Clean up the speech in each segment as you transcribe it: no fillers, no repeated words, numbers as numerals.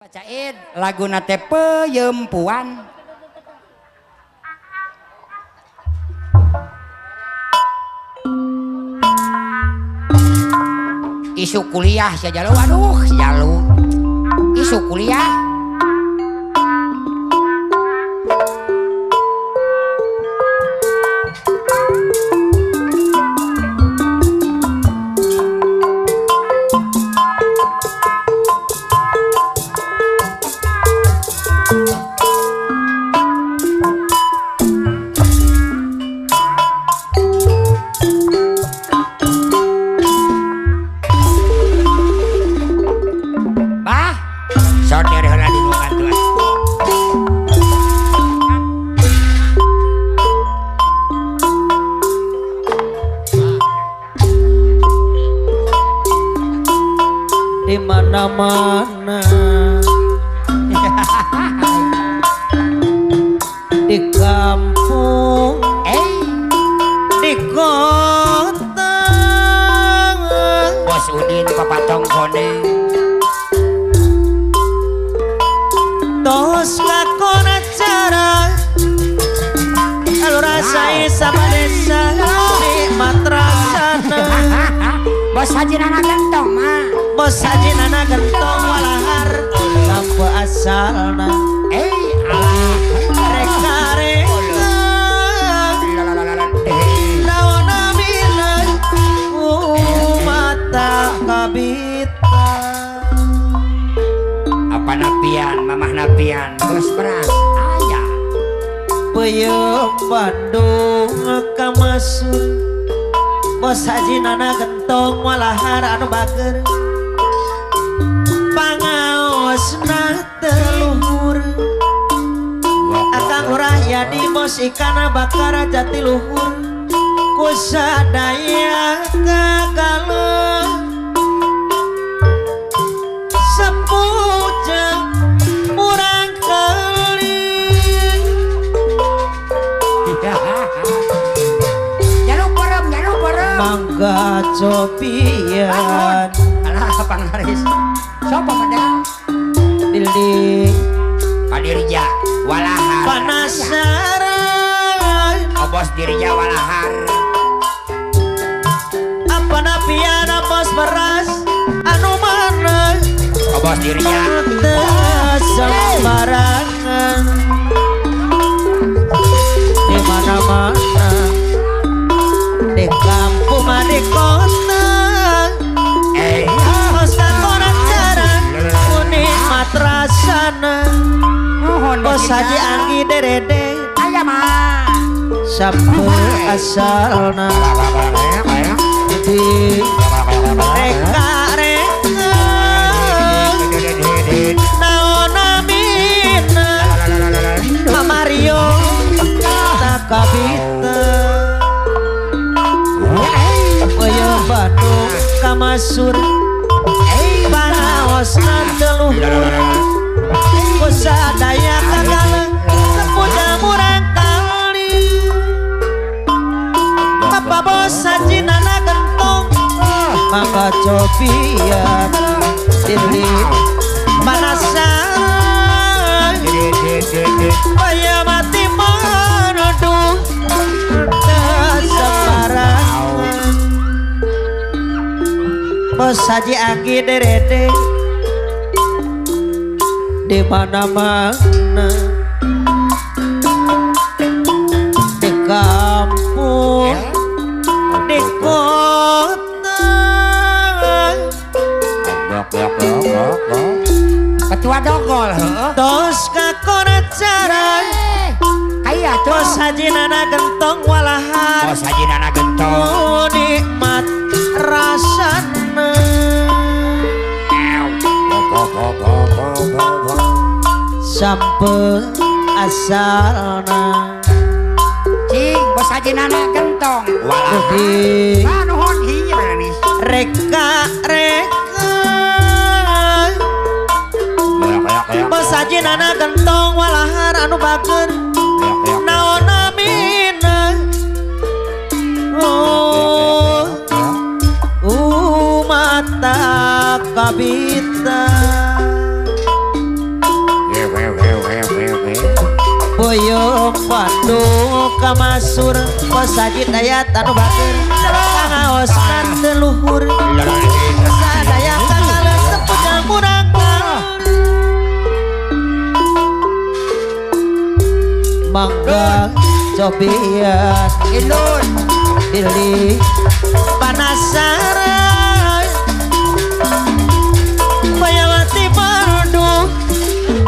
Bacain laguna teh peyempuan. Isu kuliah sia jalu, aduh si jalu. Isu kuliah. Di mana-mana di kampung, di kota, Bos Udin papatong kone tos lakon acara lalu rasai sama desa nikmat rasana. Bos Haji Nana Gentong mah, Bos Haji Nana Gentong walahar sampe asalna. Alah reka reka naon amina mata kabita. Apa napian mamah napian bos beras aya peyem Bandung kamasuk. Bos Haji Nana Gentong walahar anu bager pangaosna teluhur. Akang Lurah Yadi bos ikana bakar jatiluhur kusadaya kagaleng sepuja murang kali. Mangga copian alah panglaris sapa padahal Dildi Padirja walahar penasaran. Oh bos Dirja walahar apa napian bos beras anu mana. Oh bos Dirja sembarangan di mana-mana di kampung di kota. Bos kakon cara nikmat rasana. Bos Haji Anggi derede aya mah sampe asalna di reka reka naon amina Mario takabita. Peyem Bandung kamasur panaosna teluhur kusadaya kagaleng sepuja murang kali. Papa Bos Haji Nana Gentong mangga copian dili panasan peyem mati manodung sembarangan. Bos Haji Anggi derede di mana-mana di kampung di kota. Ketua dogol tos kakon acara aya Bos Haji Nana Gentong walahar. Bos Haji Nana Gentong nikmat rasana sampe asalna. Cing Bos Haji Nana Gentong walahar nuhun ieu manis reka reka. Bos Haji Nana Gentong walahar anu bager naon amina. Oh mata kabita. Kamasur Bos Haji Dayat anu bager pangaosna teu luhur sadaya kakaleusep ujang murang mangga cobian Ilun bilih panasaran bayawati Bandung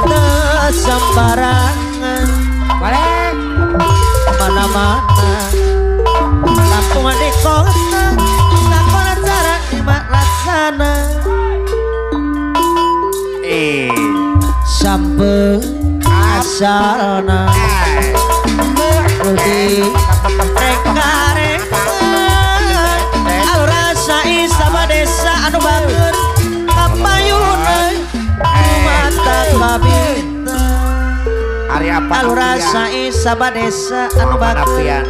teu sembarangan balik mana-mana kampung di kota takon cara lima laksana sampai asalna di reka-reka alur rasa desa anu bager kapayuna mata kabita ari apa alur rasa desa anu bager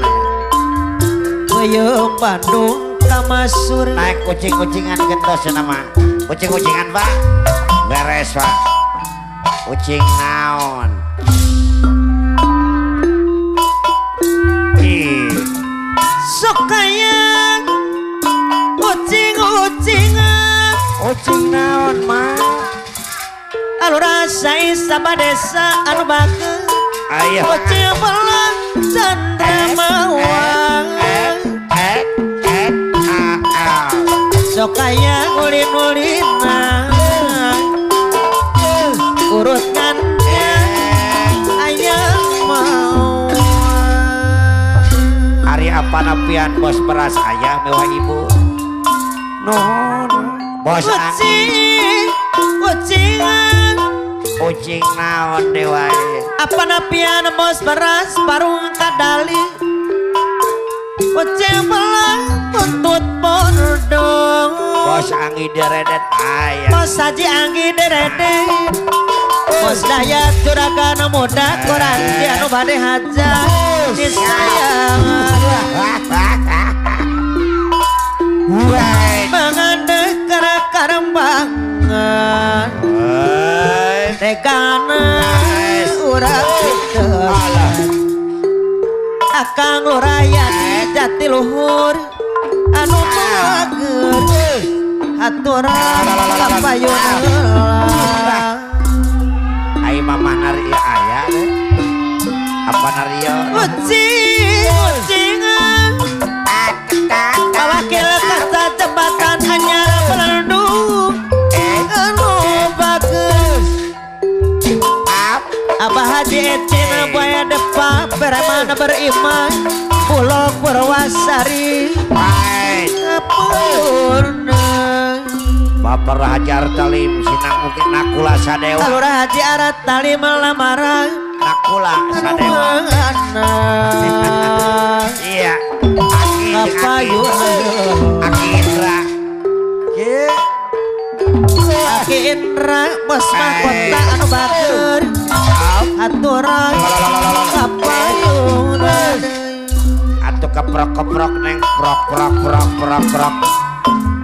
Peuyeum Bandung Kamasur naik kucing-kucingan gentos nama kucing-kucingan Pak beres Pak kucing naon sok kaya kucing-kucingan kucing naon mah alur rasa desa anu bager kucing belang candra mawang sok kaya ulin-ulina urut ngannya ayam mau ari apa napian bos beras ayah mewah ibu no bos kucing kucingan kucing naon dewa apa napian bos beras parung kadali kucing belang buntut bordong bos Anggi deredet ayah bos Haji Anggi deredet bos Dayat juragan muda koran anu bade hajat disayang mangandeuh karembangan tegana urang kitu akang luraya di jatiluhur anu bager aturan kapayun heula ai mamah nari aya apa nario kucing kucingan wakil kata jembatan anyar Bandung anu bagus Abah Haji Ecin buaya depan preman beriman Bulog Purwasari Purna Bapak Haji Artalim sinang mungkin nakula sadewa Lurah Haji Artalim lamaran nakula sadewa iya Aki Aki Indra Aki Indra bos mahkota anu bager aturan kapayuna atuh keprok-keprok neng prok prok prok prok prok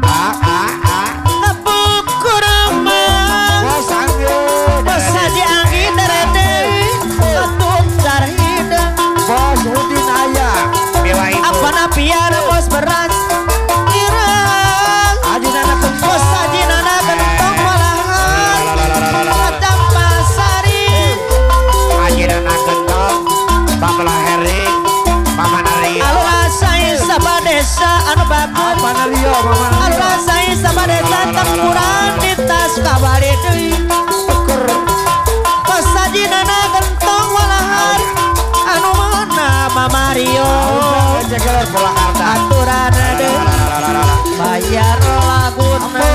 a a a bukur mah bos Anggi bos Haji Anggi derede ketum carhida bos Udin ayah apa napian bos beras irang Haji Nana bos Haji Nana gentong malahan Kacang Pasari Haji Nana gentong Pamela Heri Mama Nario alur rasa saba desa anu bager alur rasa saba desa tempuran di tas kabari deui bos Haji Nana gentong malahan anu mana Mama Rio aturan deui bayar laguna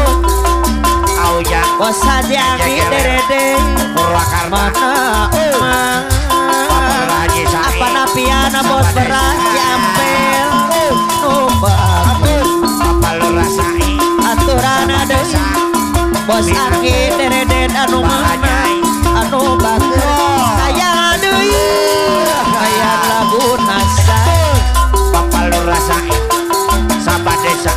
bos Haji Anggi derede Purwakarta mana emang apa napiana bos beras jampel nu bagus apa lurah sai aturan deui bos Anggi derede anu mana anu bagus aya deui aya laguna Bapak lurah sai saba desa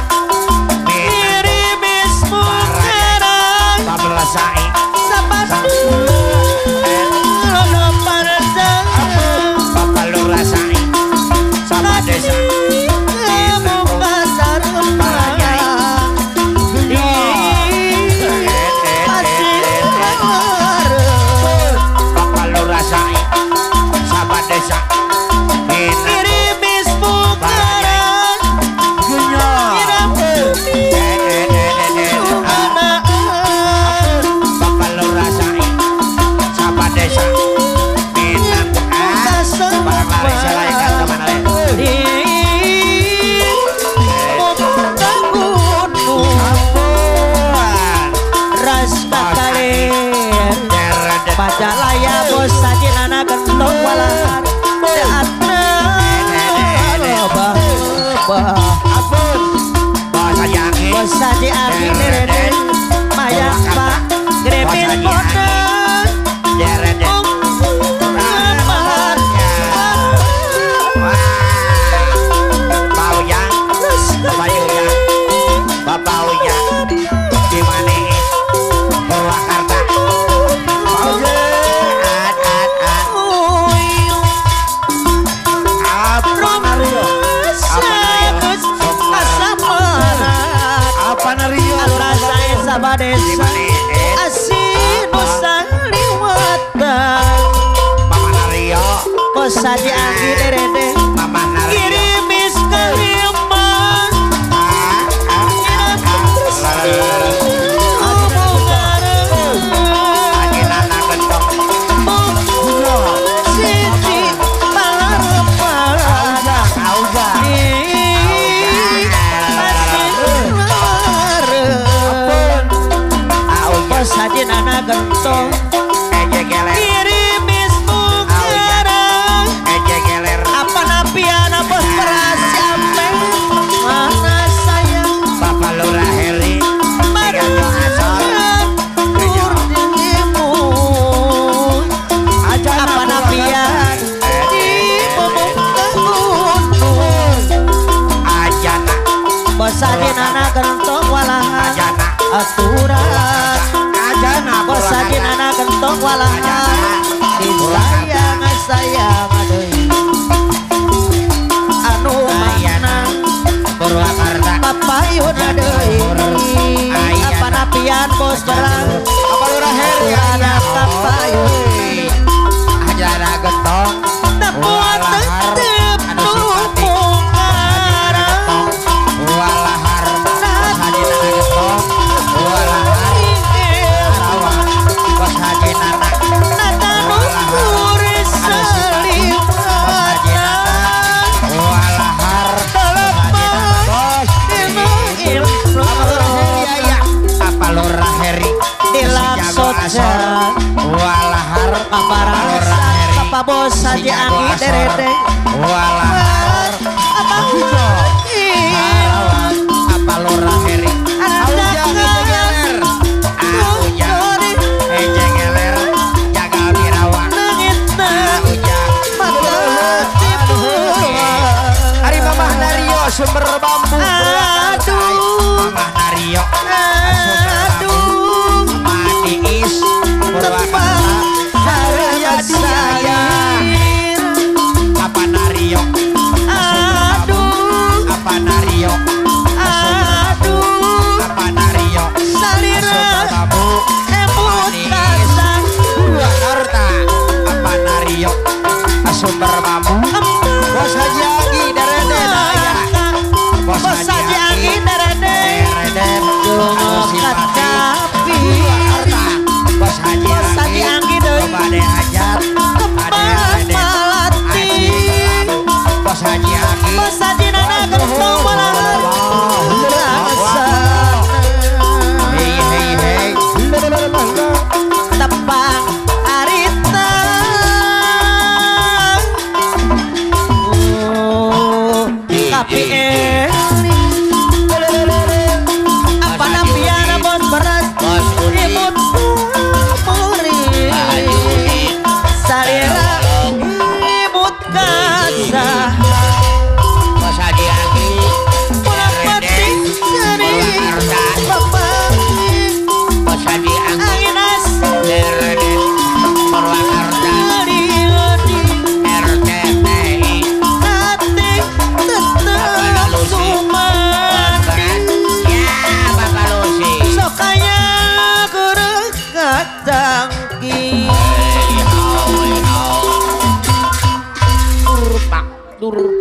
Mirimis mungkara Bapak lurah sai saba desa Haji Anggi derede Mamah Naryo kirimis kelima Haji Nana Gentong Siti Palarepana Auja Bos Haji Nana Gentong kirimis mungkara apa napiana bos beras sampai mana sayang Bapak Lurah Heri apa napian di Ajana bos Haji Nana Gentong walahan aturan Ajana bos Haji Nana Gentong walahan disayang sayang aduh anu mana Purwakarta papayun deui apa napian bos berang Apa Lurah Heri anak papayun Ajana Gentong tepuan tetep tupungarang Walahar Bos Haji Nana Gentong Walahar Karawang Bos Haji Nana Natanukur seliwatan Walahar Telepon Bos Apa Lurah Heri Dilaksoja Walahar Paparasa Papa Bos Haji Anggi derede Walahar Apa Apa Lurah Heri Auja Ejengeler Jagal Birawang Ari Mamah Naryo Sumber Bambu Aduh. Mamah Naryo Sumber Bambu Maniis Purwakarta Apa Naryo Aduh Apa Naryo Aduh Apa Naryo Salira Sumber Bambu Emut kasang Purwakarta Apa Naryo Sumber Bambu Bos Haji Anggi derede aya Bos Haji Anggi derede derede Dungokat kapi Purwakarta Bos Haji Bos Haji Anggi deui Bade hajat Kembang malati Bos Haji Anggi Bos Haji Nana Gentong walahar Hei hei hei Tepang arita Kapi eli Apa napiana bos beras Bos Udi Imut puri Salira imut kasah Bos Haji Anggi Mati seni Bapak Bos Haji Anggi Angin asli derede Purwakarta RTTI Hati tetep sumandi Ya Bapak Lusi Sokanya kurang katangki Turpak turpak